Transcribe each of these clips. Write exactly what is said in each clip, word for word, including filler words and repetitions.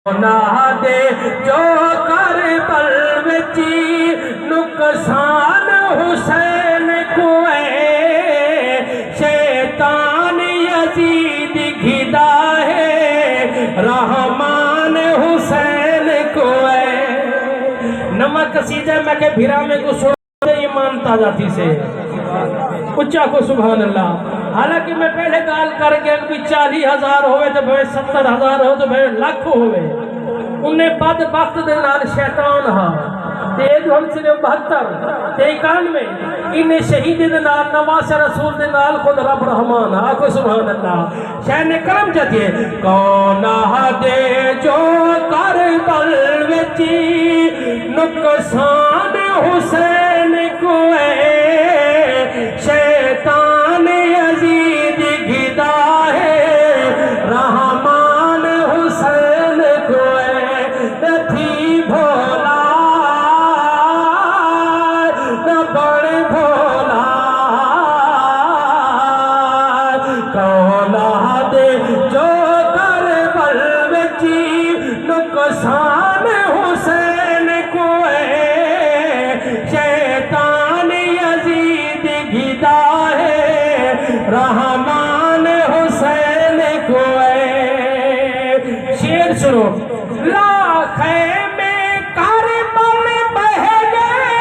نہ دے جو کربل وچ نقصان حسین کو اے، شیطان یزید گھدا ہے، رحمان حسین کو اے۔ نواں قصیدہ میں کہ بھرا میں کو سن تے ایمان تازہ تھیسے۔ اچا کو سبحان اللہ۔ حالانکہ میں پہلے ڳالھ کر ڳیا کہ چالیہہ ہزار ہووے تے بھاویں ستر ہزار ہو تے بھاویں لکھ ہووے، انہیں بدبخت دے نال شیطان ہا۔ تے اے جو ہن صرف بہتر تے اکانوے، انہیں شہیدیں دے نال، نواسے رسول دے نال خود رب رحمان ہا۔ آکھو سبحان اللہ۔ شے نے کرم چا تھیے۔ کون آہدے جو کربل وچ نقصان حسین کو اے، شیطان یزید گھدا ہے، رحمان حسین کو اے۔ نہ تھی بھولا، نہ بݨ بھولا۔ کون آہدے جو کربل وچ نقصان حسین کو اے، شیطان یزید گھدا ہے، رحمان حسین کو اے۔ شعر سنو۔ لا خیمے کربل بہہ ڳئے،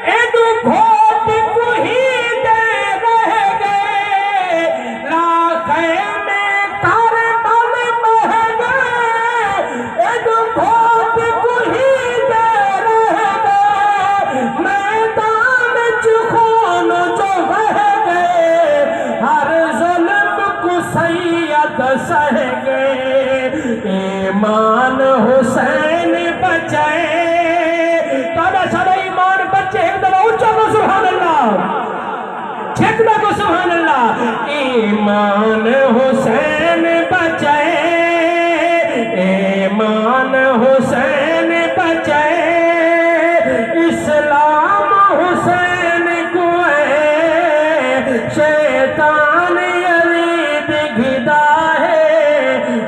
ایݙو گھوٹ کوہی دے رہ ڳئے۔ لا خیمے کربل بہہ ڳئے، ایݙو گھوٹ کوہی دے رہ ڳئے۔ میدان وچ خون جو وہہ ڳئے، ہر ظلم کوں سید سہہ ڳئے۔ ایمان حسین بچائے۔ تہاݙا سارا ایمان بچے، ہک دفعہ اچا کو سبحان اللہ۔ چھک دا کو سبحان اللہ۔ ایمان حسین بچائے، ایمان حسین بچائے، اسلام حسین کو اے، شیطان یزید گھدا ہے،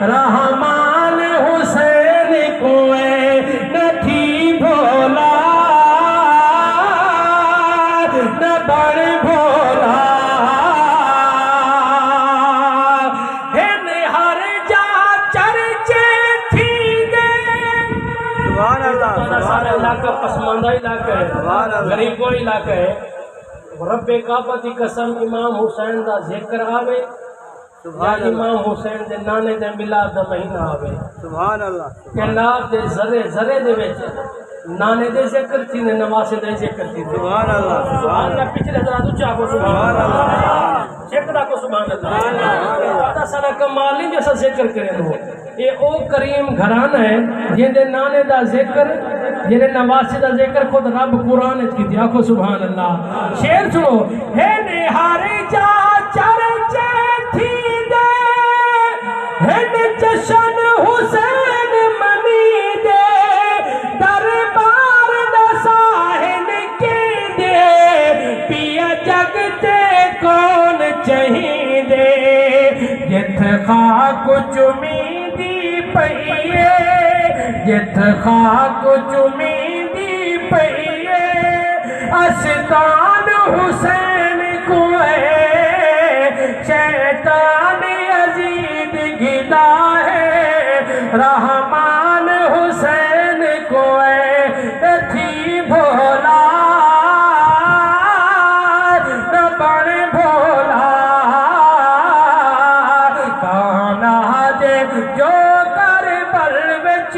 رحمان حسین کو اے۔ نہ تھی بھولا، نہ بݨ بھولا۔ ہن ہر جا چرچے تھیندے۔ سبحان اللہ، سبحان اللہ۔ علاقہ پسماندہ علاقہ ہے، سبحان اللہ۔ غریبوں علاقہ ہے۔ رب کعبہ دی قسم، امام حسین دا ذکر آوے، سبحان یا اللہ۔ امام حسین دے نانے دے میلاد دا مہینہ آوے۔ سبحان اللہ۔ کائنات دے ذرے ذرے دے وچ نانے دے ذکر تھیندے، نواسے دے ذکر تھیندے۔ سبحان اللہ۔ سبحان اللہ۔ پچھلے حضرات اچا کو سبحان اللہ۔ سبحان اللہ۔ چک دا کو سبحان اللہ۔ سبحان اللہ۔ پتہ سارا کمال نہیں جو اساں ذکر کریں ہو۔ اے او کریم گھرانہ ہے، جیندے نانے دا ذکر، جیندے نواسے دا ذکر خود رب قرآن وچ کیتے۔ آکھو سبحان اللہ۔ شعر سنو۔ ہن ہر جا چرچے تھیندے، ہن جشن حسین منیندے، دربار دا ساہن کیندے، پیا جگ تے کون چہیندے۔ جتھ خاک چمیندی پئی اے، جتھ خاک چمیندی پئی اے، استان حسین کو اے، شیطان یزید گھدا ہے، رحمان حسین کو اے۔ نہ تھی بھولا، نہ بݨ بھولا۔ کون آہدے جو کربل وچ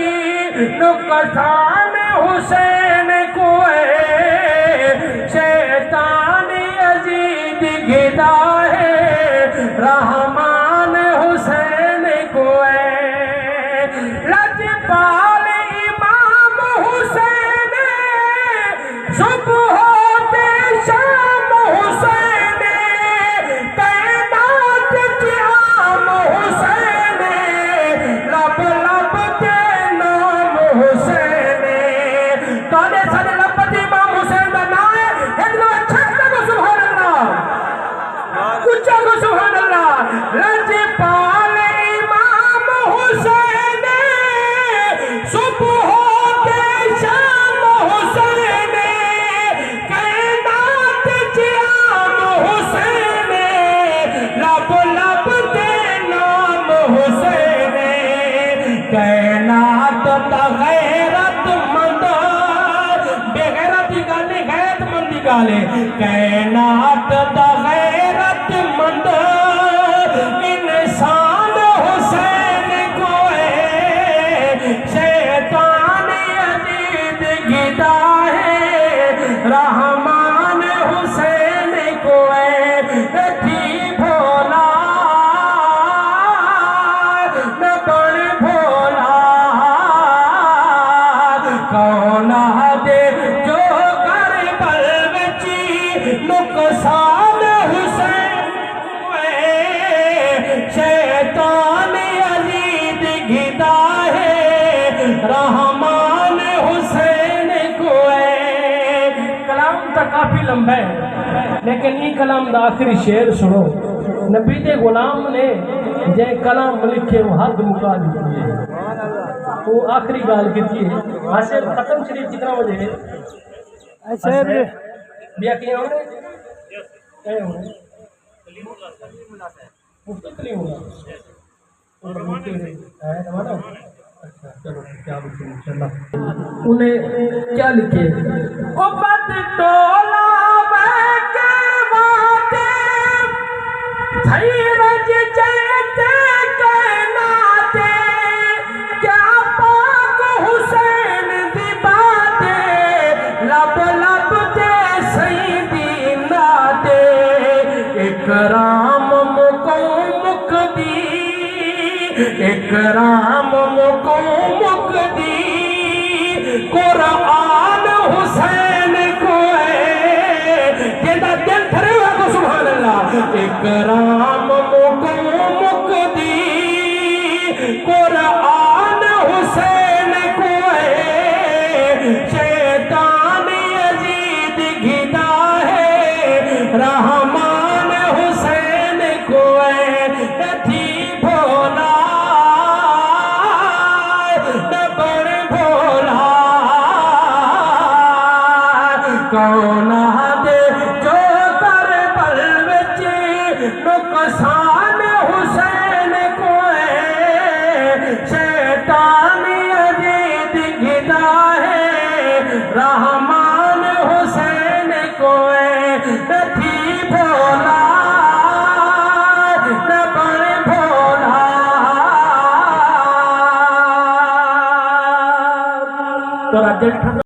نقصان حسین کو اے، شیطان یزید گھدا ہے، رحمان حسین کو اے۔ لجپال امام حسین، صبح تے شام حسین، کائنات وچ عام حسین، لب لب تے نام حسین۔ تہاݙے سارے لب تے امام حسین دا ناں ہے، ہک دفعہ چھک تے کو سبحان اللہ، اچا کو سبحان اللہ۔ کائنات دا غیرت مند، بے غیرت دی ڳالھ نہیں، غیرت مند دی ڳالھ ہے۔ کائنات دا غیرت مند انسان حسین کوئے، شیطان یزید گدا ہے، رحمان حسین کوئے، تھی بھولا نہ بݨ بھولا۔ کون آہدے جو کربل وچ نقصان حسین کوئے، شیطان یزید گدا ہے، رحمان حسین کوئے۔ کلام تاں کافی لمبا ہے، لیکن ایں کلام دا آخری شعر سݨو۔ نبی دے غلام نے جئیں کلام لکھے، او حد مکا ݙتی ہے۔ او آخری ڳالھ کیتی ہے۔ حاصل ختم شریف کتنا بجے ہے؟ اچھا، بیا کہیں ہوݨے؟ کہیں ہوݨے؟ مفتی کلیم اللہ۔ انہیں کیا لکھے؟ او بد ٹولا بہ کے واتے، تھئی رج جیتے کائناتے، کیا پاک حسین دی باتے، لب لب تے سئیں دی ناتے، اکرام مکوں مکدی، اکرام مکوں مکدی، قرآن حسین کوئے۔ جیندا دل ٹھرے ہوئے کو سبحان اللہ۔ اکرام مکوں مکدی، قرآن حسین کوئے، شیطان یزید گھدا ہے، رحمان حسین کوئے، نہ تھی بھولا، نہ بݨ بھولا۔ کون آہدے جو کربل وچ نقصان حسین کوئے، شیطان یزید گھدا ہے، رحمان حسین کوئے، نہ تھی بھولا، نہ بݨ بھولا۔ تہاݙا دل ٹھنڈا